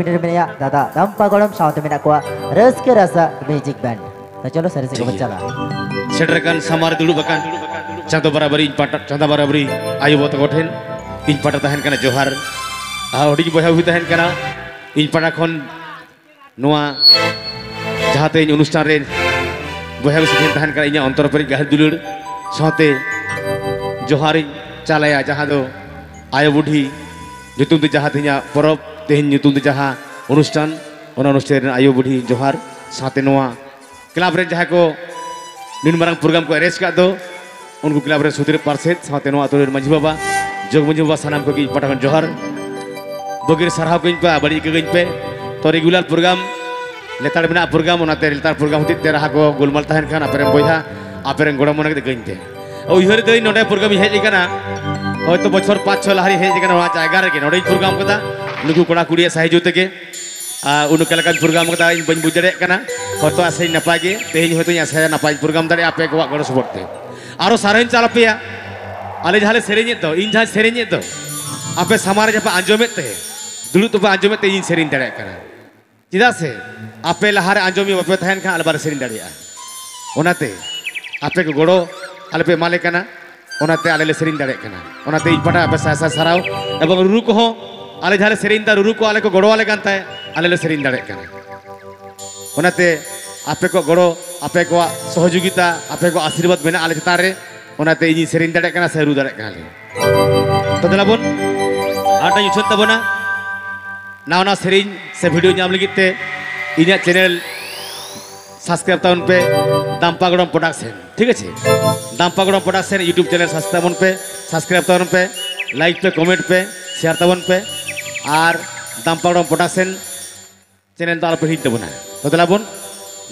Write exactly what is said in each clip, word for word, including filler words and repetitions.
ᱢᱤᱫ ᱨᱮ ᱢᱮᱱᱟᱭᱟ ᱫᱟᱫᱟ ᱫᱟᱢᱯᱟ ᱜᱚᱲᱚᱢ, ᱥᱟᱶᱛᱮ ᱢᱮᱱᱟᱜ ᱠᱚᱣᱟ ᱨᱟᱹᱥᱠᱟᱹ ᱨᱟᱥᱟ ᱢᱤᱣᱡᱤᱠ ᱵᱮᱱᱰ᱾ ᱛᱚ ᱪᱚᱞᱚ ᱥᱟᱹᱨᱤ ᱥᱮᱫ ᱜᱮᱵᱚᱱ ᱴᱷᱤᱠ ᱜᱮᱭᱟ᱾ ᱪᱟᱞᱟᱜᱼᱟ᱾ ᱥᱮᱴᱮᱨ ᱟᱠᱟᱱ ᱥᱟᱢᱟᱨ ᱫᱩᱲᱩᱵ ᱟᱠᱟᱱ ᱪᱟᱸᱫᱚ ᱵᱟᱨᱟᱵᱟᱨᱤ ᱤᱧ ᱯᱟᱦᱴᱟ, ᱪᱟᱸᱫᱟ ᱵᱟᱨᱟᱵᱟᱨᱤ ᱟᱭᱳ ᱵᱟᱵᱟ ᱛᱟᱠᱚ ᱴᱷᱮᱱ ᱤᱧ ᱯᱟᱦᱴᱟ ᱛᱟᱦᱮᱱ ᱠᱟᱱᱟ ᱡᱚᱦᱟᱨ᱾ ᱟᱨ ᱦᱩᱰᱤᱧ ᱵᱚᱭᱦᱟ ᱦᱚᱸ ᱛᱟᱦᱮᱱ ᱠᱟᱱᱟ ᱤᱧ ᱯᱟᱦᱴᱟ ᱠᱷᱚᱱ ᱱᱚᱣᱟ ᱡᱟᱦᱟᱸ ᱛᱮᱦᱮᱧ ᱚᱱᱩᱥᱴᱷᱟᱱ ᱨᱮ ᱵᱚᱭᱦᱟ ᱢᱤᱥᱤ ᱴᱷᱮᱱ ᱛᱟᱦᱮᱱ ᱠᱟᱱᱟ ᱤᱧᱟᱹᱜ ᱚᱱᱛᱚᱨ ᱯᱮᱨᱮᱡ ᱜᱟᱹᱦᱤᱨ ᱫᱩᱞᱟᱹᱲ ᱥᱟᱶᱛᱮ ᱡᱚᱦᱟᱨᱤᱧ ᱪᱟᱞᱟᱭᱟ, ᱡᱟᱦᱟᱸ ᱫᱚ ᱟᱭᱳ ᱵᱩᱰᱷᱤ ᱧᱩᱛᱩᱢ ᱛᱮ ᱡᱟᱦᱟᱸ ᱛᱮᱦᱮᱧᱟᱜ ᱯᱚᱨᱚᱵᱽ, ᱛᱮᱦᱮᱧ ᱧᱩᱛᱩᱢ ᱛᱮ ᱡᱟᱦᱟᱸ ᱚᱱᱩᱥᱴᱷᱟᱱ, ᱚᱱᱟ ᱚᱱᱩᱥᱴᱷᱟᱱ ᱨᱮᱱ ᱟᱭᱳ ᱵᱩᱰᱷᱤ ᱡᱚᱦᱟᱨ, ᱥᱟᱶᱛᱮ ᱱᱚᱣᱟ ᱠᱞᱟᱵᱽ ᱨᱮᱱ ᱡᱟᱦᱟᱸᱭ ᱠᱚ ᱱᱤᱱ ᱢᱟᱨᱟᱝ ᱯᱨᱳᱜᱨᱟᱢ ᱠᱚ ᱮᱨᱮᱧᱡᱽ ᱟᱠᱟᱫ ᱫᱚ, ᱩᱱᱠᱩ ᱠᱞᱟᱵᱽ ᱨᱮᱱ ᱥᱩᱫᱷᱤᱨ ᱯᱟᱨᱥᱮᱛ, ᱥᱟᱶᱛᱮ ᱱᱚᱣᱟ ᱟᱹᱛᱩ ᱨᱮᱱ ᱢᱟᱹᱡᱷᱤ ᱵᱟᱵᱟ, ᱡᱚᱜᱽ ᱢᱟᱹᱡᱷᱤ ᱵᱟᱵᱟ, ᱥᱟᱱᱟᱢ ᱠᱚᱜᱮ ᱤᱧ ᱯᱟᱦᱴᱟ ᱠᱷᱚᱱ ᱡᱚᱦᱟᱨ᱾ ᱵᱩᱜᱤ ᱨᱮ ᱥᱟᱨᱦᱟᱣ ᱠᱟᱹᱧ ᱯᱮ, ᱵᱟᱹᱲᱤᱡ ᱟᱹᱭᱠᱟᱹ ᱠᱟᱹᱧ ᱯᱮ᱾ ᱛᱚ, ᱨᱮᱜᱩᱞᱟᱨ ᱯᱨᱳᱜᱨᱟᱢ ᱞᱮᱛᱟᱲ ᱢᱮᱱᱟᱜᱼᱟ ᱯᱨᱳᱜᱨᱟᱢ, ᱚᱱᱟᱛᱮ ᱞᱮᱛᱟᱲ ᱯᱨᱳᱜᱨᱟᱢ ᱦᱚᱛᱮᱡ ᱛᱮ ᱨᱟᱦᱟ ᱠᱚ ᱜᱳᱞᱢᱟᱞ ᱛᱟᱦᱮᱱ ᱠᱷᱟᱱ, ᱟᱯᱮ ᱨᱮᱱ ᱵᱚᱭᱦᱟ, ᱟᱯᱮ ᱨᱮᱱ ᱜᱚᱲᱚᱢ ᱢᱚᱱᱮ ᱠᱟᱛᱮ ᱠᱟᱹᱧ ᱯᱮ᱾ ᱩᱭᱦᱟᱹᱨ ᱫᱟᱹᱧ ᱱᱚᱰᱮ ᱯᱨᱳᱜᱨᱟᱢ ᱤᱧ ᱦᱮᱡ ᱟᱠᱟᱱᱟ, ᱦᱚᱭᱛᱳ ᱵᱚᱪᱷᱚᱨ ᱯᱟᱸᱪ ᱪᱷᱚ ᱞᱟᱦᱟ ᱨᱤᱧ ᱦᱮᱡ ᱟᱠᱟᱱᱟ ᱱᱚᱣᱟ ᱡᱟᱭᱜᱟ ᱨᱮᱜᱮ, ᱱᱚᱰᱮᱧ ᱯᱨᱳᱜᱨᱟᱢ ᱠᱟᱫᱟ ᱱᱩᱠᱩ ᱠᱚᱲᱟ ᱠᱩᱲᱤᱭᱟᱜ ᱥᱟᱦᱟᱡᱽᱡᱚ ᱛᱮᱜᱮ᱾ ᱟᱨ ᱩᱱ ᱚᱠᱟ ᱞᱮᱠᱟᱧ ᱯᱨᱳᱜᱨᱟᱢ ᱠᱟᱫᱟ ᱤᱧ ᱵᱟᱹᱧ ᱵᱩᱡᱽ ᱫᱟᱲᱮᱭᱟᱜ ᱠᱟᱱᱟ, ᱦᱚᱭᱛᱳ ᱟᱥᱟᱧ ᱱᱟᱯᱟᱭ ᱜᱮ, ᱛᱮᱦᱮᱧ ᱦᱚᱭᱛᱳᱧ ᱟᱥᱟᱭᱟ ᱱᱟᱯᱟᱭ ᱯᱨᱳᱜᱨᱟᱢ ᱫᱟᱲᱮᱭᱟᱜᱼᱟ ᱟᱯᱮ ᱠᱚᱣᱟᱜ ᱜᱚᱲᱚ ᱥᱚᱯᱚᱦᱚᱫ ᱛᱮ᱾ ᱟᱨᱚ ᱥᱟᱨᱦᱟᱣᱤᱧ ᱪᱟᱞ ᱟᱯᱮᱭᱟ, ᱟᱞᱮ ᱡᱟᱦᱟᱸ ᱞᱮ ᱥᱮᱨᱮᱧᱮᱫ ᱫᱚ, ᱤᱧ ᱡᱟᱦᱟᱸᱧ ᱥᱮᱨᱮᱧᱮᱫ ᱫᱚ, ᱟᱯᱮ ᱥᱟᱢᱟᱝ ᱨᱮ ᱡᱟᱦᱟᱸ ᱯᱮ ᱟᱸᱡᱚᱢᱮᱫ ᱛᱮ, ᱫᱩᱲᱩᱵ ᱛᱮᱯᱮ ᱟᱸᱡᱚᱢᱮᱫ ᱛᱮ ᱤᱧ ᱥᱮᱨᱮᱧ ᱫᱟᱲᱮᱭᱟᱜ ᱠᱟᱱᱟ᱾ ᱪᱮᱫᱟᱜ ᱥᱮ ᱟᱯᱮ ᱞᱟᱦᱟᱨᱮ ᱟᱸᱡᱚᱢᱤᱭᱟᱹ ᱵᱟᱯᱮ ᱛᱟᱦᱮᱱ ᱠᱷᱟᱱ ᱟᱞᱮ ᱵᱟᱞᱮ ᱥᱮᱨᱮᱧ ᱫᱟᱲᱮᱭᱟᱜᱼᱟ᱾ ᱚᱱᱟᱛᱮ ᱟᱯᱮ ᱠᱚ ᱜᱚᱲᱚ ᱟᱞᱮ ᱯᱮ ᱮᱢᱟᱞᱮ ᱠᱟᱱᱟ, ᱚᱱᱟᱛᱮ ᱟᱞᱮ ᱞᱮ ᱥᱮᱨᱮᱧ ᱫᱟᱲᱮᱭᱟᱜ ᱠᱟᱱᱟ᱾ ᱚᱱᱟᱛᱮ ᱤᱧ ᱯᱟᱦᱴᱟ ᱟᱯᱮ ᱥᱟᱭ ᱥᱟᱭ ᱥᱟᱨᱦᱟᱣ᱾ ᱮᱵᱚᱝ ᱨᱩᱨᱩ ᱠᱚᱦᱚᱸ ᱟᱞᱮ ᱡᱟᱦᱟᱸ ᱞᱮ ᱥᱮᱨᱮᱧ ᱮᱫᱟ, ᱨᱩᱨᱩ ᱠᱚ ᱟᱞᱮ ᱠᱚ ᱜᱚᱲᱚ ᱟᱞᱮ ᱠᱟᱱ ᱛᱟᱦᱮᱸᱫ, ᱟᱞᱮ ᱞᱮ ᱥᱮᱨᱮᱧ ᱫᱟᱲᱮᱭᱟᱜ ᱠᱟᱱᱟ᱾ ᱚᱱᱟᱛᱮ ᱟᱯᱮ ᱠᱚᱣᱟᱜ ᱜᱚᱲᱚ, ᱟᱯᱮ ᱠᱚᱣᱟᱜ ᱥᱚᱦᱚᱡᱳᱜᱤᱛᱟ, ᱟᱯᱮ ᱠᱚᱣᱟᱜ ᱟᱥᱤᱨᱵᱟᱫᱽ ᱢᱮᱱᱟᱜᱼᱟ ᱟᱞᱮ ᱪᱮᱛᱟᱱ ᱨᱮ, ᱚᱱᱟᱛᱮ ᱤᱧᱤᱧ ᱥᱮᱨᱮᱧ ᱫᱟᱲᱮᱭᱟᱜ ᱠᱟᱱᱟ ᱥᱮ ᱨᱩ ᱫᱟᱲᱮᱭᱟᱜ ᱠᱟᱱᱟᱞᱮ᱾ ᱛᱚ ᱫᱮᱞᱟ ᱵᱚᱱ, ᱟᱨ ᱢᱤᱫᱴᱟᱝ ᱩᱪᱷᱟᱹᱱ ᱛᱟᱵᱚᱱᱟ᱾ ᱱᱟᱣᱟ ᱱᱟᱣᱟ ᱥᱮᱨᱮᱧ ᱥᱮ ᱵᱷᱤᱰᱤᱭᱳ ᱧᱟᱢ ᱞᱟᱹᱜᱤᱫ ᱛᱮ ᱤᱧᱟᱹᱜ ᱪᱮᱱᱮᱞ ᱥᱟᱵᱥᱠᱨᱟᱭᱤᱵ ᱛᱟᱵᱚᱱ ᱯᱮ, ᱫᱟᱢᱯᱟ ᱜᱚᱲᱚᱢ ᱯᱨᱚᱰᱟᱠᱥᱚᱱ, ᱴᱷᱤᱠ ᱟᱪᱷᱮ? ᱫᱟᱢᱯᱟ ᱜᱚᱲᱚᱢ ᱯᱨᱚᱰᱟᱠᱥᱚᱱ YouTube ᱪᱮᱱᱮᱞ ᱥᱟᱵᱥᱠᱨᱟᱭᱤᱵ ᱛᱟᱵᱚᱱ ᱯᱮ, ᱥᱟᱵᱥᱠᱨᱟᱭᱤᱵ ᱛᱟᱵᱚᱱ ᱯᱮ, ᱞᱟᱭᱤᱠ ᱯᱮ, ᱠᱚᱢᱮᱱᱴ ᱯᱮ, ᱥᱮᱭᱟᱨ ᱛᱟᱵᱚᱱ ᱯᱮ᱾ ᱟᱨ ᱫᱟᱢᱯᱟ ᱜᱚᱲᱚᱢ ᱯᱨᱚᱰᱟᱠᱥᱚᱱ ᱪᱮᱱᱮᱞ ᱫᱚ ᱟᱞᱚᱯᱮ ᱦᱤᱲᱤᱧ ᱛᱟᱵᱚᱱᱟ᱾ ᱛᱚ ᱫᱮᱞᱟ ᱵᱚᱱ,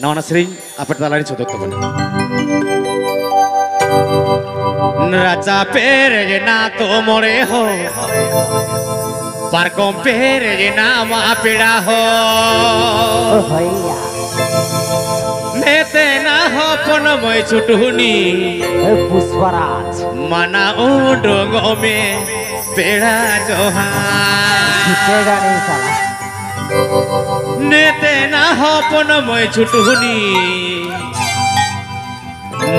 ᱱᱟᱣᱟ ᱱᱟᱣᱟ ᱥᱮᱨᱮᱧ ᱟᱯᱮ ᱛᱟᱞᱟᱨᱤᱧ ᱥᱚᱫᱚᱨ ᱛᱟᱵᱚᱱᱟ᱾ ᱨᱟᱪᱟ ᱯᱮᱨᱮᱡ ᱮᱱᱟ ᱛᱚ ᱢᱚᱬᱮ ᱦᱚᱲ, ᱯᱟᱨᱠᱚᱢ ᱯᱮᱨᱮᱡ ᱮᱱᱟ ᱢᱟ ᱯᱮᱲᱟ ᱦᱚᱲ᱾ ᱳ ᱦᱳᱭᱟ᱾ ᱢᱮᱛᱮᱱᱟ ᱦᱚᱯᱚᱱ ᱢᱟᱹᱭ ᱪᱷᱩᱴᱩᱱᱤ, ᱮ ᱯᱩᱥᱯᱟᱨᱟᱡᱽ᱾ ᱢᱟᱱᱟ ᱩᱰᱩᱝᱚᱜ ᱢᱮ ᱯᱮᱲᱟ ᱡᱚᱦᱟᱨ᱾ ᱪᱷᱩᱴᱮᱜᱟ ᱱᱤᱭᱟᱹ ᱥᱟᱞᱟ᱾ ᱱᱮᱛᱮᱱᱟ ᱦᱚᱯᱚᱱ ᱢᱟᱹᱭ ᱪᱷᱩᱴᱩᱱᱤ,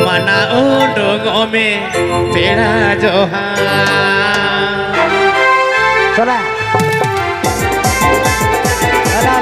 ᱢᱟᱱᱟ ᱩᱰᱩᱝᱚᱜ ᱢᱮ ᱯᱮᱲᱟ ᱡᱚᱦᱟᱨ᱾ ᱪᱚᱞᱟ᱾ ᱪᱚᱞᱟ᱾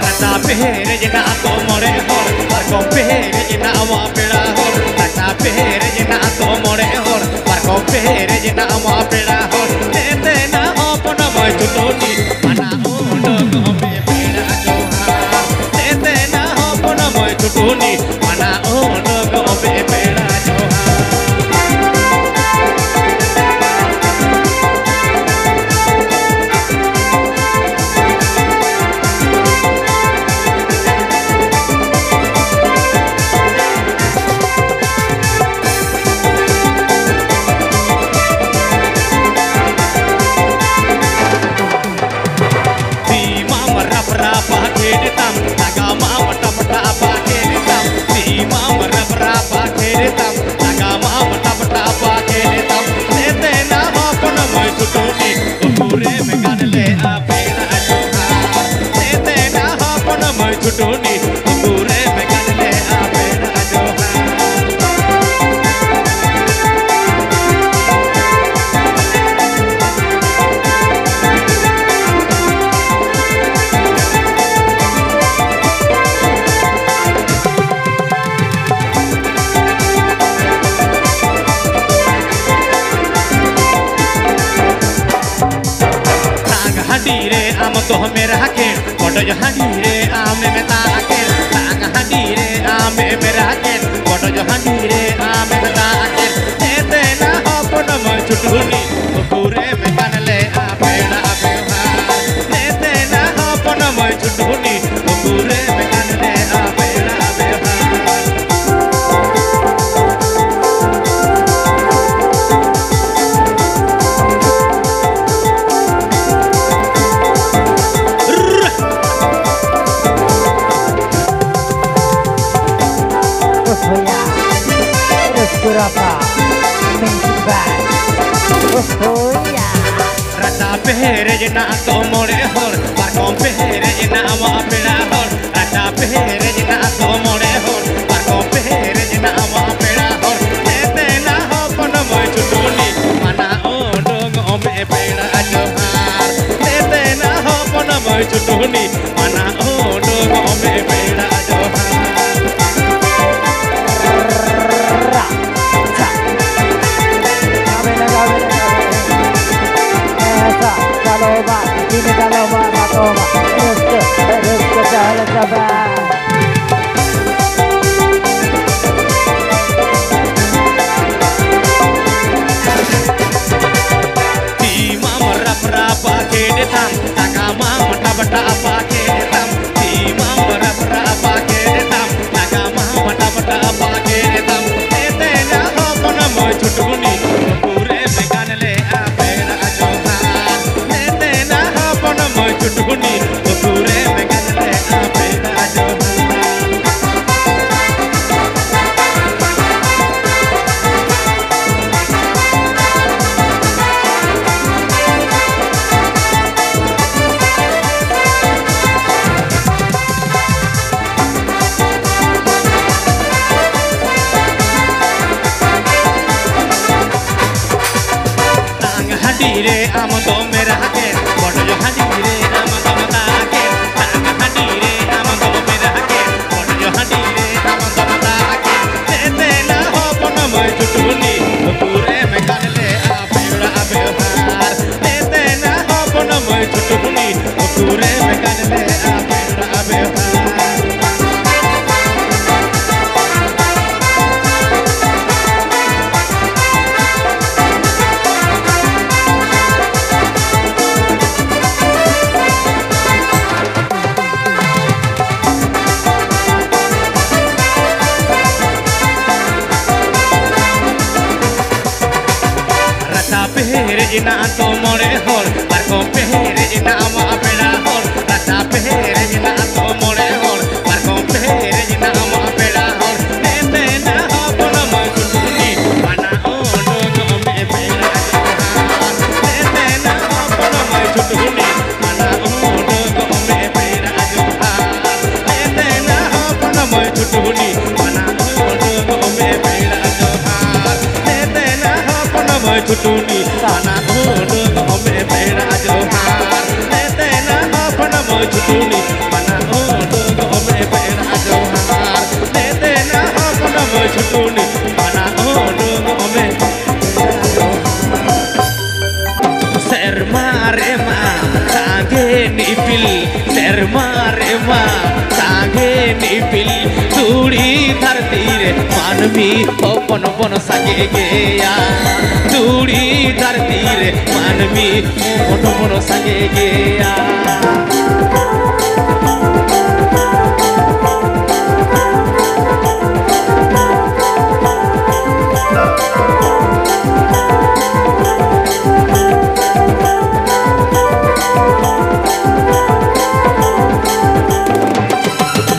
ᱨᱟᱪᱟ ᱯᱮᱨᱮᱡ ᱮᱱᱟ ᱟᱛᱳ ᱢᱚᱬᱮ ᱦᱚᱲ, ᱯᱟᱨᱠᱚᱢ ᱯᱮᱨᱮᱡ ᱮᱱᱟ ᱟᱢᱟᱜ ᱯᱮᱲᱟ ᱦᱚᱲ᱾ ᱨᱟᱪᱟ ᱯᱮᱨᱮᱡ ᱮᱱᱟ ᱟᱛᱳ ᱢᱚᱬᱮ ᱦᱚᱲ, ᱯᱟᱨᱠᱚᱢ ᱯᱮᱨᱮᱡ ᱮᱱᱟ ᱟᱢᱟᱜ ᱯᱮᱲᱟ ᱦᱚᱲ᱾ ᱫᱮ ᱫᱮᱱᱟ ᱦᱚᱯᱚᱱ ᱢᱟᱹᱭ ᱪᱷᱩᱴᱩᱱᱤ, ᱢᱟᱱᱟ ᱩᱰᱩᱠᱚᱜ ᱢᱮ ᱯᱮᱲᱟ ᱡᱚᱦᱟᱨ᱾ ᱫᱮ ᱫᱮᱱᱟ ᱦᱚᱯᱚᱱ ᱢᱟᱹᱭ ᱪᱷᱩᱴᱩᱱᱤ, ᱢᱟᱱᱟ ᱩᱰᱩᱠᱚᱜ ᱢᱮ ᱯᱮᱲᱟ ᱡᱚᱦᱟᱨ᱾ ᱛᱤ ᱢᱟᱢ ᱨᱟᱯ ᱨᱟᱯ ᱟᱠᱮᱫ ᱛᱟᱢ, ᱡᱟᱸᱜᱟ ᱢᱟᱢ ᱴᱟᱯ ᱴᱟᱯ ᱟᱠᱮᱫ ᱛᱟᱢ, ᱛᱤ ᱢᱟᱢ ᱨᱟᱯ ᱨᱟᱯ ᱟᱠᱮᱫ ᱛᱟᱢ, ᱡᱟᱸᱜᱟ ᱢᱟᱢ ᱴᱟᱯ ᱴᱟᱯ ᱟᱠᱮᱫ ᱛᱟᱢ᱾ ᱫᱮ ᱫᱮᱱᱟ ᱦᱚᱯᱚᱱ ᱢᱟᱹᱭ ᱪᱷᱩᱴᱩᱱᱤ, ᱩᱛᱩ ᱨᱮᱢ ᱜᱟᱱ ᱞᱮᱜᱼᱟ ᱯᱮᱲᱟ ᱡᱚᱦᱟᱨ᱾ ᱫᱮ ᱫᱮᱱᱟ ᱦᱚᱯᱚᱱ ᱢᱟᱹᱭ ᱪᱷᱩᱴᱩᱱᱤ, ᱩᱛᱩ ᱨᱮᱢ ᱜᱟᱱ ᱞᱮᱜᱼᱟ ᱯᱮᱲᱟ ᱡᱚᱦᱟᱨ᱾ ᱛᱟᱝ ᱦᱟᱺᱰᱤ ᱨᱮ ᱟᱢ ᱫᱚᱦᱚ ᱢᱮ ᱨᱟᱠᱮᱴ, ᱯᱚᱴᱚᱡ ᱦᱟᱺᱰᱤ ᱨᱮ ᱟᱢᱮᱢ ᱫᱟᱜ ᱠᱮᱫ᱾ ᱛᱟᱝ ᱦᱟᱺᱰᱤ ᱨᱮ ᱟᱢᱮᱢ ᱨᱟᱠᱮᱴ, ᱯᱚᱴᱚᱡ ᱦᱟᱺᱰᱤ ᱨᱮ ᱟᱢᱮᱢ ᱫᱟᱜ ᱠᱮᱫ᱾ ᱫᱮ ᱫᱮᱱᱟ ᱦᱚᱯᱚᱱ ᱢᱟᱹᱭ ᱪᱷᱩᱴᱩᱱᱤ, ᱩᱛᱩ ᱨᱮᱢ ᱜᱟᱱ ᱞᱮᱜᱼᱟ ᱯᱮᱲᱟ ᱵᱮᱣᱦᱟᱨ᱾ ᱫᱮ ᱫᱮᱱᱟ ᱦᱚᱯᱚᱱ ᱢᱟᱹᱭ ᱪᱷᱩᱴᱩᱱᱤ, ᱩᱛᱩ ᱨᱮᱢ ᱜᱟᱱ ᱞᱮᱜᱼᱟ ᱯᱮᱲᱟ ᱵᱮᱣᱦᱟᱨ᱾ Music by Ohoya. ᱨᱟᱪᱟ ᱯᱮᱨᱮᱡ ᱮᱱᱟ ᱟᱛᱳ ᱢᱚᱬᱮ ᱦᱚᱲ, ᱯᱟᱨᱠᱚᱢ ᱯᱮᱨᱮᱡ ᱮᱱᱟ ᱟᱢᱟᱜ ᱯᱮᱲᱟ ᱦᱚᱲ᱾ ᱨᱟᱪᱟ ᱯᱮᱨᱮᱡ ᱮᱱᱟ ᱟᱛᱳ ᱢᱚᱬᱮ ᱦᱚᱲ, ᱯᱟᱨᱠᱚᱢ ᱯᱮᱨᱮᱡ ᱮᱱᱟ ᱟᱢᱟᱜ ᱯᱮᱲᱟ ᱦᱚᱲ᱾ ᱫᱮ ᱫᱮᱱᱟ ᱦᱚᱯᱚᱱ ᱢᱟᱹᱭ ᱪᱩᱴᱩᱱᱤ, ᱢᱟᱱᱟ ᱩᱰᱩᱝᱚᱜ ᱢᱮ ᱯᱮᱲᱟ ᱡᱚᱦᱟᱨ᱾ ᱫᱮ ᱫᱮᱱᱟ ᱦᱚᱯᱚᱱ ᱢᱟᱹᱭ ᱪᱩᱴᱩᱱᱤ, ᱢᱟᱱᱟ ᱩᱰᱩᱝᱚᱜ ᱢᱮ ᱯᱮᱲᱟ ᱡᱚᱦᱟᱨ᱾ ᱜᱟᱵᱮ ᱞᱮ, ᱜᱟᱵᱮ ᱞᱮ, ᱜᱟᱵᱮ ᱞᱮ᱾ ᱮᱥᱟ, ᱪᱟᱞᱚ ᱵᱟ, ᱫᱤᱱ ᱪᱟᱞᱚ ᱵᱟ, ᱨᱟᱛᱚ ᱵᱟ᱾ ᱨᱟᱹᱥᱠᱟᱹ, ᱨᱟᱹᱥᱠᱟᱹ ᱪᱟᱞ ᱪᱟᱵᱟ᱾ ᱛᱤ ᱢᱟᱢ ᱨᱟᱯ ᱨᱟᱯᱟ ᱠᱮᱫ ᱛᱟᱢ, ᱛᱟᱠᱟ ᱢᱟᱢ ᱴᱟᱯ ᱴᱟᱯᱟ ᱠᱮᱫ ᱛᱟᱢ᱾ ᱛᱤ ᱢᱟᱢ ᱨᱟᱯ ᱨᱟᱯᱟ ᱠᱮᱫ ᱛᱟᱢ, ᱛᱟᱠᱟ ᱢᱟᱢ ᱴᱟᱯ ᱴᱟᱯᱟ ᱠᱮᱫ ᱛᱟᱢ᱾ ᱫᱮ ᱫᱮᱱᱟ ᱦᱚᱯᱚᱱ ᱢᱟᱹᱭ ᱪᱩᱴᱩᱱᱤ, ᱩᱛᱩ ᱨᱮ ᱢᱮᱜᱟᱱ ᱞᱮ ᱟᱯᱮᱲᱟ ᱡᱚᱦᱟᱨ᱾ ᱫᱮ ᱫᱮᱱᱟ ᱦᱚᱯᱚᱱ ᱢᱟᱹᱭ ᱪᱩᱴᱩᱱᱤ, ᱩᱛᱩ ᱨᱮ ᱢᱮᱜᱟᱱ ᱞᱮ ᱟᱯᱮᱲᱟ ᱡᱚᱦᱟᱨ᱾ ᱛᱟᱝ ᱦᱟᱺᱰᱤ ᱨᱮ ᱟᱢ ᱫᱚᱢ ᱨᱟᱦᱟ ᱠᱮᱫ, ᱵᱚᱰᱚᱡ ᱦᱟᱺᱰᱤ ᱨᱮ ᱟᱢ ᱫᱚᱢ ᱫᱟᱜ ᱠᱮᱫ᱾ ᱛᱟᱝ ᱦᱟᱺᱰᱤ ᱨᱮ ᱟᱢ ᱫᱚᱢ ᱨᱟᱦᱟ ᱠᱮᱫ, ᱵᱚᱰᱚᱡ ᱦᱟᱺᱰᱤ ᱨᱮ ᱟᱢ ᱫᱚᱢ ᱫᱟᱜ ᱠᱮᱫ᱾ ᱫᱮ ᱫᱮᱱᱟ ᱦᱚᱯᱚᱱ ᱢᱟᱹᱭ ᱪᱩᱴᱩᱱᱤ, ᱩᱛᱩ ᱨᱮ ᱢᱮᱜᱟᱱ ᱞᱮ ᱟᱯᱮᱲᱟ ᱵᱮᱣᱦᱟᱨ᱾ ᱫᱮ ᱫᱮᱱᱟ ᱦᱚᱯᱚᱱ ᱢᱟᱹᱭ ᱪᱩᱴᱩᱱᱤ, ᱩᱛᱩ ᱨᱮ ᱢᱮᱜᱟᱱ ᱞᱮ ᱟᱯᱮᱲᱟ ᱵᱮᱣᱦᱟᱨ᱾ ᱨᱟᱪᱟ ᱯᱮᱨᱮᱡ ᱮᱱᱟ ᱟᱛᱳ ᱢᱚᱬᱮ ᱦᱚᱲ, ᱯᱟᱨᱠᱚᱢ ᱯᱮᱨᱮᱡ ᱮᱱᱟ ᱟᱢᱟᱜ ᱯᱮᱲᱟ ᱦᱚᱲ᱾ ᱨᱟᱪᱟ ᱯᱮᱨᱮᱡ ᱮᱱᱟ ᱟᱛᱳ ᱢᱚᱬᱮ ᱦᱚᱲ, ᱯᱟᱨᱠᱚᱢ ᱯᱮᱨᱮᱡ ᱮᱱᱟ ᱟᱢᱟᱜ ᱯᱮᱲᱟ ᱦᱚᱲ᱾ ᱫᱮ ᱫᱮᱱᱟ ᱦᱚᱯᱚᱱ ᱢᱟᱹᱭ ᱪᱩᱴᱩᱱᱤ, ᱢᱟᱱᱟ ᱩᱰᱩᱠ ᱜᱮ ᱱᱤᱯᱤᱞ ᱥᱮᱨᱢᱟ ᱨᱮᱢᱟ ᱥᱟᱸᱜᱮ ᱱᱤᱯᱤᱞ, ᱫᱷᱩᱲᱤ ᱫᱷᱟᱹᱨᱛᱤ ᱨᱮ ᱢᱟᱹᱱᱢᱤ ᱦᱚᱯᱚᱱ ᱵᱚᱱ ᱥᱟᱸᱜᱮ ᱜᱮᱭᱟ᱾ ᱫᱷᱩᱲᱤ ᱫᱷᱟᱹᱨᱛᱤ ᱨᱮ ᱢᱟᱹᱱᱢᱤ ᱦᱚᱯᱚᱱ ᱵᱚᱱ ᱥᱟᱸᱜᱮ ᱜᱮᱭᱟ᱾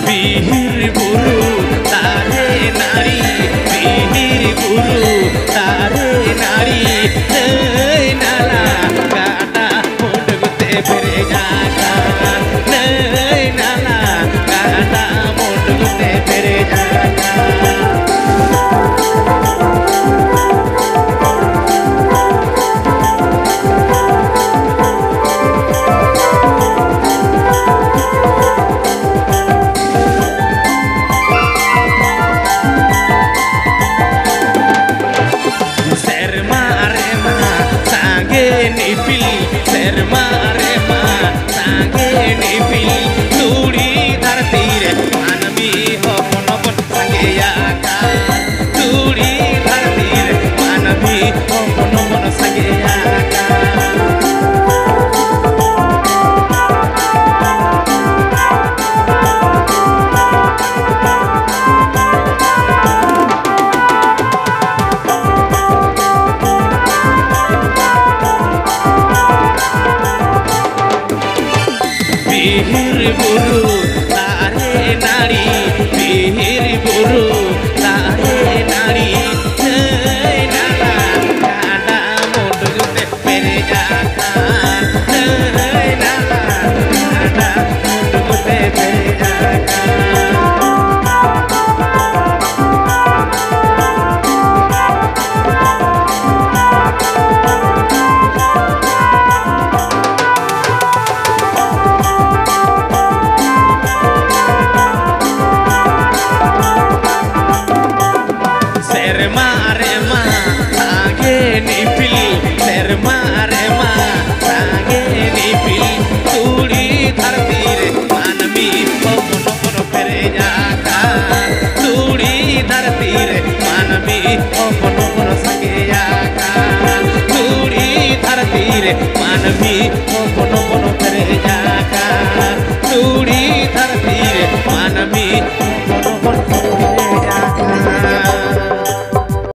ᱵᱤᱨ ᱵᱩᱨᱩ ᱫᱟᱨᱮ ᱱᱟᱹᱲᱤ, ᱵᱤᱨ ᱵᱩᱨᱩ ᱫᱟᱨᱮ ᱱᱟᱹᱲᱤ, ᱱᱟᱹᱭ ᱱᱟᱞᱟ ᱜᱟᱰᱟ ᱢᱩᱰᱩ ᱛᱮ ᱯᱮᱨᱮᱡ ᱟᱠᱟᱱ, ᱱᱟᱹᱭ ᱱᱟᱞᱟ ᱜᱟᱰᱟ ᱢᱩᱰᱩ ᱛᱮ ᱯᱮᱨᱮᱡ ᱟᱠᱟᱱ᱾ ᱥᱮᱨᱢᱟ ᱨᱮᱢᱟ ᱥᱟᱸᱜᱮ ᱱᱤᱯᱤᱞ, ᱥᱮᱨᱢᱟ ᱨᱮᱢᱟ ᱥᱟᱸᱜᱮ ᱱᱤᱯᱤᱞ, ᱫᱷᱩᱲᱤ ᱫᱷᱟᱹᱨᱛᱤ ᱨᱮ ᱢᱟᱹᱱᱢᱤ ᱦᱚᱯᱚᱱ ᱵᱚᱱ ᱥᱟᱸᱜᱮᱭᱟ ᱟᱠᱟᱱ, ᱫᱷᱩᱲᱤ ᱫᱷᱟᱹᱨᱛᱤ ᱨᱮ ᱢᱟᱹᱱᱢᱤ ᱦᱚᱯᱚᱱ ᱵᱚᱱ ᱥᱟᱸᱜᱮᱭᱟ ᱟᱠᱟᱱ᱾ ᱵᱤᱨ ᱵᱩᱨᱩ ᱫᱟᱨᱮ ᱱᱟᱹᱲᱤ, ᱵᱤᱨ ᱵᱩᱨᱩ ᱫᱟᱨᱮ ᱱᱟᱹᱲᱤ, ᱱᱟᱹᱭ ᱱᱟᱞᱟ ᱜᱟᱰᱟ ᱢᱩᱰᱩ ᱛᱮ ᱯᱮᱨᱮᱡ ᱟᱠᱟᱱ, ᱱᱟᱹᱭ ᱱᱟᱞᱟ ᱜᱟᱰᱟ ᱢᱩᱰᱩ ᱛᱮ ᱯᱮᱨᱮᱡ ᱟᱠᱟᱱ᱾ ᱥᱮᱨᱢᱟ ᱢᱟᱹᱱᱢᱤ ᱦᱚᱯᱚᱱ ᱦᱚᱯᱚᱱ ᱯᱮᱨᱮᱡ ᱟᱠᱟᱱ ᱫᱷᱩᱲᱤ ᱫᱷᱟᱹᱨᱛᱤ ᱨᱮ ᱢᱟᱹᱱᱢᱤ